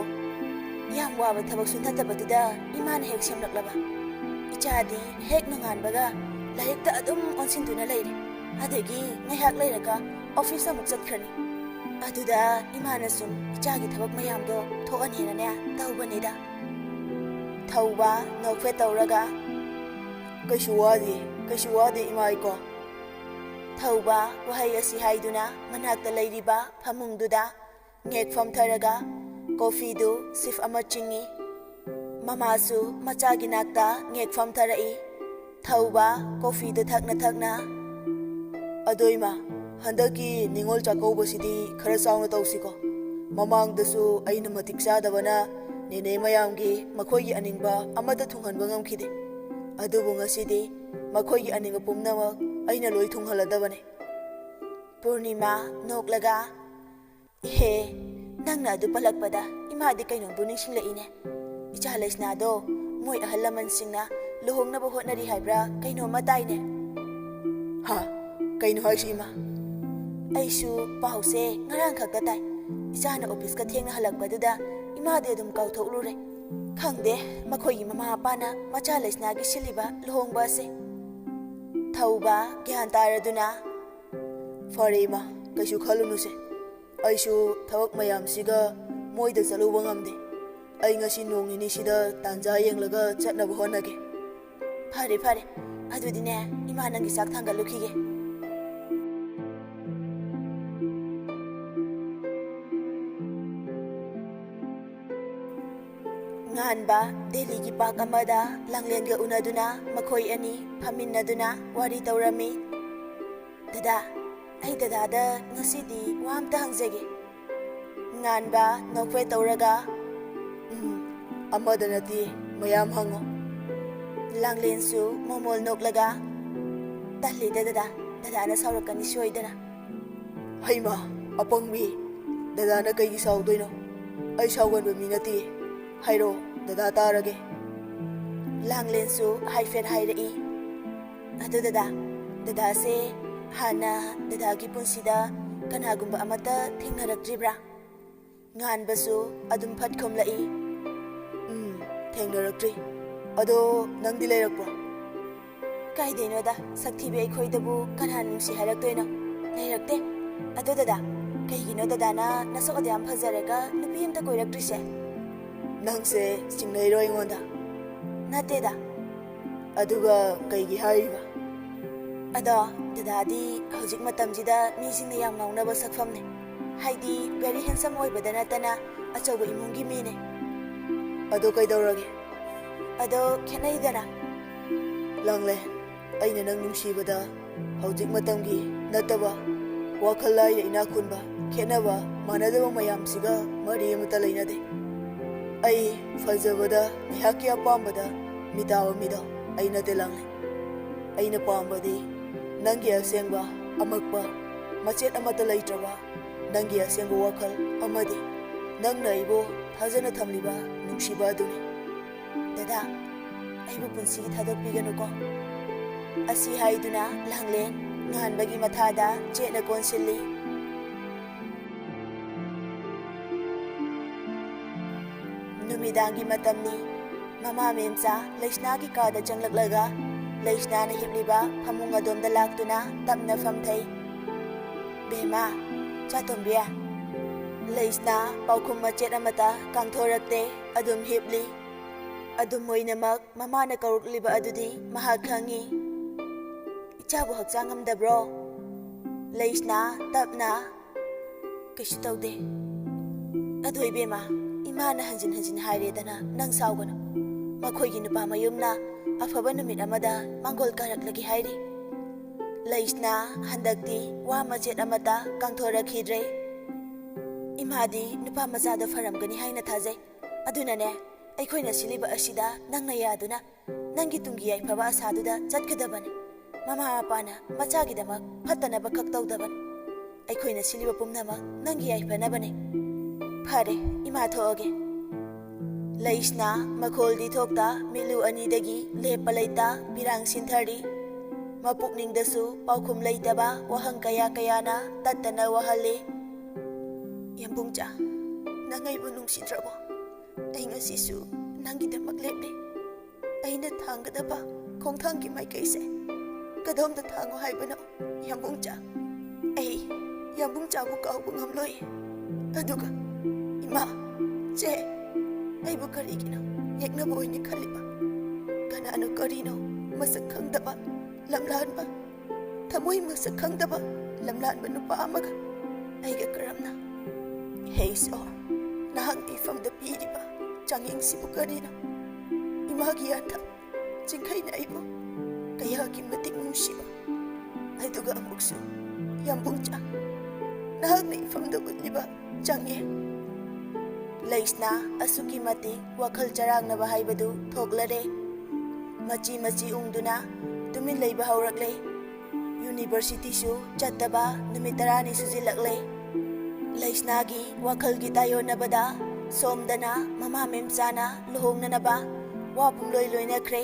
"ꯌꯥꯝ ꯋꯥꯕ ꯊꯕꯛꯁꯨ ꯅꯠꯇꯕꯗꯨꯗ ꯏꯃꯥꯅ ꯍꯦꯛ ꯁꯦꯝꯂꯛꯂꯕ꯫ ꯏꯆꯥꯗꯤ ꯍꯦꯛ ꯅꯣꯡꯉꯥꯟꯕꯒ ꯂꯥꯏꯔꯤꯛꯇ ꯑꯗꯨꯝ ꯑꯣꯟꯁꯤꯟꯗꯨꯅ ꯂꯩꯔꯦ꯫ ꯑꯗꯒꯤ ꯉꯥꯏꯍꯥꯛ ꯂꯩꯔꯒ ꯑꯣꯐꯤꯁ ꯑꯃꯨꯛ ꯆꯠꯈ꯭ꯔꯅꯤ꯫ ꯑꯗꯨꯗ ꯏꯃꯥꯅ ꯁꯨꯝ ꯏꯆꯥꯒꯤ ꯊꯕꯛ ꯃꯌꯥꯝꯗꯣ ꯊꯣꯛꯍꯟꯅꯤꯡꯅꯅꯦ ꯇꯧꯕꯅꯤꯗ꯫" ꯊꯧꯕ ꯅꯣꯛꯐꯦꯠ ꯇꯧꯔꯒ, "ꯀꯩꯁꯨ ꯋꯥꯗꯦ, ꯀꯩꯁꯨ ꯋꯥꯗꯦ ꯏꯃꯥ ꯏꯀꯣ꯫" ꯊꯧꯕ ꯋꯥꯍꯩ ꯑꯁꯤ ꯍꯥꯏꯗꯨꯅ ꯃꯅꯥꯛꯇ ꯂꯩꯔꯤꯕ ꯐꯃꯨꯡꯗꯨꯗ ꯉꯦꯛ ꯐꯝꯊꯔꯒ ꯀꯣꯐꯤꯗꯨ ꯁꯤꯞ ꯑꯃ ꯆꯤꯡꯏ꯫ ꯃꯃꯥꯁꯨ ꯃꯆꯥꯒꯤ ꯅꯥꯛꯇ ꯉꯦꯛ ꯐꯝꯊꯔꯛꯏ꯫ ꯊꯧꯕ ꯀꯣꯐꯤꯗꯨ ꯊꯛꯅ ꯊꯛꯅ, "ꯑꯗꯣ ꯏꯃꯥ, ꯍꯟꯗꯛꯀꯤ ꯅꯤꯉꯣꯜ ꯆꯥꯛꯀꯧꯕꯁꯤꯗꯤ ꯈꯔ ꯆꯥꯎꯅ ꯇꯧꯁꯤꯀꯣ꯫ ꯃꯃꯥꯡꯗꯁꯨ ꯑꯩꯅ ꯃꯇꯤꯛ ꯆꯥꯗꯕꯅ ꯅꯦꯅꯦ ꯃꯌꯥꯝꯒꯤ ꯃꯈꯣꯏꯒꯤ ꯑꯅꯤꯡꯕ ꯑꯃꯠꯇ ꯊꯨꯡꯍꯟꯕ ꯉꯝꯈꯤꯗꯦ꯫ ꯑꯗꯨꯕꯨ ꯉꯁꯤꯗꯤ ꯃꯈꯣꯏꯒꯤ ꯑꯅꯤꯡꯕ ꯄꯨꯝꯅꯃꯛ ꯑꯩꯅ ꯂꯣꯏ ꯊꯨꯡꯍꯜꯂꯗꯕꯅꯦ꯫" ꯄꯨꯔꯅꯤꯃꯥ ꯅꯣꯛꯂꯒ, "ꯏꯍꯦ, ꯅꯪꯅ ꯑꯗꯨ ꯄꯜꯂꯛꯄꯗ ꯏꯃꯥꯗꯤ ꯀꯩꯅꯣꯝꯕꯨ ꯅꯤꯡꯁꯤꯡꯂꯛꯏꯅꯦ꯫ ꯏꯆꯥ ꯂꯩꯁꯅꯥꯗꯣ ꯃꯣꯏ ꯑꯍꯜ ꯂꯃꯟꯁꯤꯡꯅ ꯂꯨꯍꯣꯡꯅꯕ ꯍꯣꯠꯅꯔꯤ ꯍꯥꯏꯕ꯭ꯔꯥ ꯀꯩꯅꯣꯝꯃ ꯇꯥꯏꯅꯦ꯫" "ꯍꯥ? ꯀꯩꯅꯣ ꯍꯥꯏꯁꯤ ꯏꯃꯥ?" "ꯑꯩꯁꯨ ꯄꯥꯎꯁꯦ ꯉꯔꯥꯡ ꯈꯛꯇ ꯇꯥꯏ꯫ ꯏꯆꯥꯅ ꯑꯣꯐꯤꯁꯀ ꯊꯦꯡꯅ ꯍꯜꯂꯛꯄꯗꯨꯗ ꯏꯃꯥꯗꯤ ꯑꯗꯨꯝ ꯀꯥꯎꯊꯣꯛꯂꯨꯔꯦ꯫ ꯈꯪꯗꯦ, ꯃꯈꯣꯏꯒꯤ ꯃꯃꯥ ꯃꯄꯥꯅ ꯃꯆꯥ ꯂꯩꯁꯅꯥꯒꯤ ꯁꯤꯜꯂꯤꯕ ꯂꯨꯍꯣꯡꯕ ꯑꯁꯦ꯫" ꯊꯧꯕ ꯒ꯭ꯌꯥꯟ ꯇꯥꯔꯗꯨꯅ, "ꯐꯔꯦ ꯏꯃꯥ, ꯀꯩꯁꯨ ꯈꯜꯂꯨꯅꯨꯁꯦ꯫ ꯑꯩꯁꯨ ꯊꯕꯛ ꯃꯌꯥꯝꯁꯤꯒ ꯃꯣꯏꯗ ꯆꯠꯂꯨꯕ ꯉꯝꯗꯦ꯫ ꯑꯩ ꯉꯁꯤ ꯅꯣꯡ ꯅꯤꯅꯤꯁꯤꯗ ꯇꯥꯟꯖꯥ ꯌꯦꯡꯂꯒ ꯆꯠꯅꯕ ꯍꯣꯠꯅꯒꯦ꯫ ꯐꯔꯦ, ꯐꯔꯦ꯫ ꯑꯗꯨꯗꯤꯅꯦ, ꯏꯃꯥ ꯅꯪꯒꯤ ꯆꯥꯛ ꯊꯥꯡꯒꯠꯂꯨꯈꯤꯒꯦ꯫ ꯉꯥꯟꯕ ꯗꯦꯜꯂꯤꯒꯤ ꯄꯥꯔꯛ ꯑꯃꯗ ꯂꯥꯡꯂꯦꯟꯒ ꯎꯅꯗꯨꯅ ꯃꯈꯣꯏ ꯑꯅꯤ ꯐꯝꯃꯤꯟꯅꯗꯨꯅ ꯋꯥꯔꯤ ꯇꯧꯔꯝꯃꯤ꯫ "ꯗꯗꯥ, ꯑꯩ ꯗꯗꯥꯗ ꯉꯁꯤꯗꯤ ꯋꯥ ꯑꯝꯇ ꯍꯪꯖꯒꯦ꯫" ꯉꯥꯟꯕ ꯅꯣꯛꯐꯦꯠ ꯇꯧꯔꯒ, "ꯎꯝ, ꯑꯃꯗ ꯅꯠꯇꯦ, ꯃꯌꯥꯝ ꯍꯪꯉꯣ꯫" ꯂꯥꯡꯂꯦꯟꯁꯨ ꯃꯣꯃꯣꯜ ꯅꯣꯛꯂꯒ, "ꯇꯜꯂꯤꯗ ꯗꯗꯥ, ꯗꯗꯥꯅ ꯁꯥꯎꯔꯛꯀꯅꯤ ꯁꯣꯏꯗꯅ꯫" "ꯍꯩꯃꯥ, ꯑꯄꯪꯕꯤ, ꯗꯗꯥꯅ ꯀꯩꯒꯤ ꯁꯥꯎꯗꯣꯏꯅꯣ? ꯑꯩ ꯁꯥꯎꯒꯟꯕ ꯃꯤ ꯅꯠꯇꯦ꯫ ꯍꯥꯏꯔꯣ, ꯗꯗꯥ ꯇꯥꯔꯒꯦ꯫" ꯂꯥꯡꯂꯦꯟꯁꯨ ꯍꯥꯏꯐꯦꯠ ꯍꯥꯏꯔꯛꯏ꯫ "ꯑꯗꯨ ꯗꯗꯥ, ꯗꯗꯥꯁꯦ ꯍꯥꯟꯅ ꯗꯗꯥꯒꯤ ꯄꯨꯟꯁꯤꯗ ꯀꯅꯥꯒꯨꯝꯕ ꯑꯃꯠꯇ ꯊꯦꯡꯅꯔꯛꯇ꯭ꯔꯤꯕ꯭ꯔꯥ?" ꯉꯥꯟꯕꯁꯨ ꯑꯗꯨꯝ ꯐꯠ ꯈꯨꯝꯂꯛꯏ꯫ "ꯎꯝ, ꯊꯦꯡꯅꯔꯛꯇ꯭ꯔꯤ꯫ ꯑꯗꯣ ꯅꯪꯗꯤ ꯂꯩꯔꯛꯄ꯭ꯔꯣ?" "ꯀꯥꯏꯗꯩꯅꯣꯗ, ꯁꯛꯊꯤꯕꯤ ꯑꯩꯈꯣꯏꯗꯕꯨ ꯀꯅꯥ ꯅꯨꯡꯁꯤ ꯍꯥꯏꯔꯛꯇꯣꯏꯅꯣ? ꯂꯩꯔꯛꯇꯦ꯫ ꯑꯗꯣ ꯗꯗꯥ, ꯀꯩꯒꯤꯅꯣ ꯗꯗꯥꯅ ꯅꯁꯛ ꯑꯗꯨ ꯌꯥꯝ ꯐꯖꯔꯒ ꯅꯨꯄꯤ ꯑꯝꯇ ꯀꯣꯏꯔꯛꯇ꯭ꯔꯤꯁꯦ?" "ꯅꯪꯁꯦ ꯆꯤꯡꯅꯩꯔꯣ ꯑꯩꯉꯣꯟꯗ?" "ꯅꯠꯇꯦꯗ꯫" "ꯑꯗꯨꯒ ꯀꯩꯒꯤ ꯍꯥꯏꯔꯤꯕ?" "ꯑꯗꯣ ꯗꯗꯥꯗꯤ ꯍꯧꯖꯤꯛ ꯃꯇꯝꯁꯤꯗ ꯃꯤꯁꯤꯡꯅ ꯌꯥꯝ ꯉꯥꯎꯅꯕ ꯁꯛꯐꯝꯅꯦ꯫ ꯍꯥꯏꯗꯤ very handsome ꯑꯣꯏꯕꯗ ꯅꯠꯇꯅ ꯑꯆꯧꯕ ꯏꯃꯨꯡꯒꯤ ꯃꯤꯅꯦ꯫" "ꯑꯗꯣ ꯀꯩꯗꯧꯔꯒꯦ?" "ꯑꯗꯣ ꯈꯦꯠꯅꯩꯗꯅ꯫" "ꯂꯥꯡꯂꯦ, ꯑꯩꯅ ꯅꯪ ꯅꯨꯡꯁꯤꯕꯗ ꯍꯧꯖꯤꯛ ꯃꯇꯝꯒꯤ ꯅꯠꯇꯕ ꯋꯥꯈꯜ ꯂꯥꯏꯔ ꯏꯅꯥꯛ ꯈꯨꯟꯕ ꯈꯦꯠꯅꯕ ꯃꯥꯟꯅꯗꯕ ꯃꯌꯥꯝꯁꯤꯒ ꯃꯔꯤ ꯑꯃꯠꯇ ꯂꯩꯅꯗꯦ꯫ ꯑꯩ ꯐꯖꯕꯗ ꯉꯥꯏꯍꯥꯛꯀꯤ ꯑꯄꯥꯝꯕꯗ ꯃꯤꯇꯥꯕ ꯃꯤꯗꯣ ꯑꯩ ꯅꯠꯇꯦ ꯂꯥꯡꯂꯦ꯫ ꯑꯩꯅ ꯄꯥꯝꯕꯗꯤ ꯅꯪꯒꯤ ꯑꯁꯦꯡꯕ, ꯑꯃꯛꯄ, ꯃꯆꯦꯠ ꯑꯃꯠꯇ ꯂꯩꯇ꯭ꯔꯕ ꯅꯪꯒꯤ ꯑꯁꯦꯡꯕ ꯋꯥꯈꯜ ꯑꯃꯗꯤ ꯅꯪꯅ ꯑꯩꯕꯨ ꯊꯥꯖꯅ ꯊꯝꯂꯤꯕ ꯅꯨꯡꯁꯤꯕ ꯑꯗꯨꯅꯤ꯫ ꯗꯗꯥ, ꯑꯩꯕꯨ ꯄꯨꯟꯁꯤꯒꯤ ꯊꯥꯗꯣꯛꯄꯤꯒꯅꯨꯀꯣ꯫" ꯑꯁꯤ ꯍꯥꯏꯗꯨꯅ ꯂꯥꯡꯂꯦꯟ ꯉꯥꯟꯕꯒꯤ ꯃꯊꯥꯗ ꯆꯦꯠꯅ ꯀꯣꯟꯁꯤꯜꯂꯤ꯫ ꯅꯨꯃꯤꯗꯥꯡꯒꯤ ꯃꯇꯝꯅꯤ꯫ ꯃꯃꯥ ꯃꯦꯝꯆꯥ ꯂꯩꯁꯅꯥꯒꯤ ꯀꯥꯗ ꯆꯪꯂꯛꯂꯒ ꯂꯩꯁꯅꯥꯅ ꯍꯤꯞꯂꯤꯕ ꯐꯃꯨꯡ ꯑꯗꯣꯝꯗ ꯂꯥꯛꯇꯨꯅ ꯇꯞꯅ ꯐꯝꯊꯩ꯫ "ꯕꯦꯝꯃ, ꯆꯥꯇꯣꯝꯕꯤ꯫" ꯂꯩꯁꯅꯥ ꯄꯥꯎꯈꯨꯝ ꯃꯆꯦꯠ ꯑꯃꯠꯇ ꯀꯥꯡꯊꯣꯔꯛꯇꯦ꯫ ꯑꯗꯨꯝ ꯍꯤꯞꯂꯤ꯫ ꯑꯗꯨꯝ ꯑꯣꯏꯅꯃꯛ ꯃꯃꯥꯅ ꯀꯧꯔꯛꯂꯤꯕ ꯑꯗꯨꯗꯤ ꯃꯍꯥꯛ ꯈꯪꯏ꯫ "ꯏꯆꯥꯕꯨ ꯍꯛꯆꯥꯡ ꯉꯝꯗꯕ꯭ꯔꯣ?" ꯂꯩꯁꯅꯥ ꯇꯞꯅ, "ꯀꯩꯁꯨ ꯇꯧꯗꯦ꯫ ꯑꯗꯣ ꯏꯕꯦꯝꯃ, ꯏꯃꯥꯅ ꯍꯟꯖꯤꯟ ꯍꯟꯖꯤꯟ ꯍꯥꯏꯔꯦꯗꯅ ꯅꯪ ꯁꯥꯎꯒꯅꯨ꯫ ꯃꯈꯣꯏꯒꯤ ꯅꯨꯄꯥ ꯃꯌꯨꯝꯅ ꯑꯐꯕ ꯅꯨꯃꯤꯠ ꯑꯃꯗ ꯃꯥꯡꯒꯣꯜ ꯀꯥꯔꯛꯂꯒꯦ ꯍꯥꯏꯔꯤ꯫" ꯂꯩꯁꯅꯥ ꯍꯟꯗꯛꯇꯤ ꯋꯥ ꯃꯆꯦꯠ ꯑꯃꯠꯇ ꯀꯥꯡꯊꯣꯔꯛꯈꯤꯗ꯭ꯔꯦ꯫ "ꯏꯃꯥꯗꯤ ꯅꯨꯄꯥ ꯃꯆꯥꯗꯣ ꯐꯔꯝꯒꯅꯤ ꯍꯥꯏꯅ ꯊꯥꯖꯩ꯫ ꯑꯗꯨꯅꯅꯦ, ꯑꯩꯈꯣꯏꯅ ꯁꯤꯜꯂꯤꯕ ꯑꯁꯤꯗ ꯅꯪꯅ ꯌꯥꯗꯨꯅ ꯅꯪꯒꯤ ꯇꯨꯡꯒꯤ ꯌꯥꯏꯐꯕ ꯑꯁꯥꯗꯨꯗ ꯆꯠꯀꯗꯕꯅꯤ꯫ ꯃꯃꯥ ꯃꯄꯥꯅ ꯃꯆꯥꯒꯤꯗꯃꯛ ꯐꯠꯇꯅꯕ ꯈꯛ ꯇꯧꯗꯕꯅꯤ꯫ ꯑꯩꯈꯣꯏꯅ ꯁꯤꯜꯂꯤꯕ ꯄꯨꯝꯅꯃꯛ ꯅꯪꯒꯤ ꯌꯥꯏꯐꯅꯕꯅꯤ꯫ ꯐꯔꯦ, ꯏꯃꯥ ꯊꯣꯛꯑꯒꯦ꯫" ꯂꯩꯁꯅꯥ ꯃꯈꯣꯜꯗꯤ ꯊꯣꯛꯇ ꯃꯤꯠꯂꯨ ꯑꯅꯤꯗꯒꯤ ꯂꯦꯞꯄ ꯂꯩꯇ ꯄꯤꯔꯥꯡ ꯁꯤꯟꯊꯔꯤ꯫ ꯃꯄꯨꯛꯅꯤꯡꯗꯁꯨ ꯄꯥꯎꯈꯨꯝ ꯂꯩꯇꯕ ꯋꯥꯍꯪ ꯀꯌꯥ ꯀꯌꯥꯅ ꯇꯠꯇꯅ ꯋꯥꯍꯜꯂꯤ꯫ "ꯌꯥꯝꯕꯨꯡꯆꯥ, ꯅꯪ ꯑꯩꯕꯨ ꯅꯨꯡꯁꯤꯗ꯭ꯔꯕꯣ? ꯑꯩ ꯉꯁꯤꯁꯨ ꯅꯪꯒꯤꯗꯃꯛ ꯂꯦꯞꯂꯤ꯫ ꯑꯩꯅ ꯊꯥꯡꯒꯗꯕ ꯈꯣꯡꯊꯥꯡꯒꯤ ꯃꯥꯏꯀꯩꯁꯦ ꯀꯗꯣꯝꯗ ꯊꯥꯡꯉꯣ ꯍꯥꯏꯕꯅꯣ, ꯌꯥꯝꯕꯨꯡꯆꯥ? ꯑꯩ ꯌꯥꯝꯕꯨꯡꯆꯥꯕꯨ ꯀꯥꯎꯕ ꯉꯝꯂꯣꯏ꯫ ꯑꯗꯨꯒ ꯏꯃꯥ, ꯆꯦ, ꯑꯩꯕꯨ ꯀꯔꯤꯒꯤꯅꯣ ꯌꯦꯛꯅꯕ ꯑꯣꯏꯅ ꯈꯜꯂꯤꯕ? ꯀꯅꯥꯅꯣ ꯀꯔꯤꯅꯣ ꯃꯁꯛ ꯈꯪꯗꯕ ꯂꯝꯂꯥꯟꯕ, ꯊꯃꯣꯏ ꯃꯁꯛ ꯈꯪꯗꯕ ꯂꯝꯂꯥꯟꯕ ꯅꯨꯄꯥ ꯑꯃꯒ ꯑꯩꯒ ꯀꯔꯝꯅ?" "ꯍꯦ ꯏꯁꯣꯔ, ꯅꯍꯥꯛꯅ ꯏꯐꯝꯗ ꯄꯤꯔꯤꯕ ꯆꯥꯡꯌꯦꯡꯁꯤꯕꯨ ꯀꯔꯤꯅꯣ? ꯏꯃꯥꯒꯤ ꯌꯥꯊꯪ ꯆꯤꯡꯈꯩꯅ ꯑꯩꯕꯨ ꯀꯌꯥꯒꯤ ꯃꯇꯤꯛ ꯅꯨꯡꯁꯤꯕ꯫ ꯑꯗꯨꯒ ꯑꯃꯨꯛꯁꯨ, ꯌꯥꯝꯕꯨꯡꯆꯥ, ꯅꯍꯥꯛꯅ ꯏꯐꯝꯗ ꯎꯠꯂꯤꯕ ꯆꯥꯡꯌꯦꯡ꯫" ꯂꯩꯁꯅꯥ ꯑꯁꯨꯛꯀꯤ ꯃꯇꯤꯛ ꯋꯥꯈꯜ ꯆꯔꯥꯡꯅꯕ ꯍꯥꯏꯕꯗꯨ ꯊꯣꯛꯂꯔꯦ꯫ ꯃꯆꯤ ꯃꯆꯤ ꯎꯪꯗꯨꯅ ꯇꯨꯃꯤꯟ ꯂꯩꯕ ꯍꯧꯔꯛꯂꯦ꯫ ꯌꯨꯅꯤꯚꯔꯁꯤꯇꯤꯁꯨ ꯆꯠꯇꯕ ꯅꯨꯃꯤꯠ ꯇꯔꯥꯅꯤ ꯁꯨꯖꯤꯜꯂꯛꯂꯦ꯫ ꯂꯩꯁꯅꯥꯒꯤ ꯋꯥꯈꯜꯒꯤ ꯇꯥꯏꯌꯣꯟꯅꯕꯗ ꯁꯣꯝꯗꯅ ꯃꯃꯥ ꯃꯦꯝꯆꯥꯅ ꯂꯨꯍꯣꯡꯅꯅꯕ ꯋꯥ ꯄꯨꯝꯂꯣꯏ ꯂꯣꯏꯅꯈ꯭ꯔꯦ꯫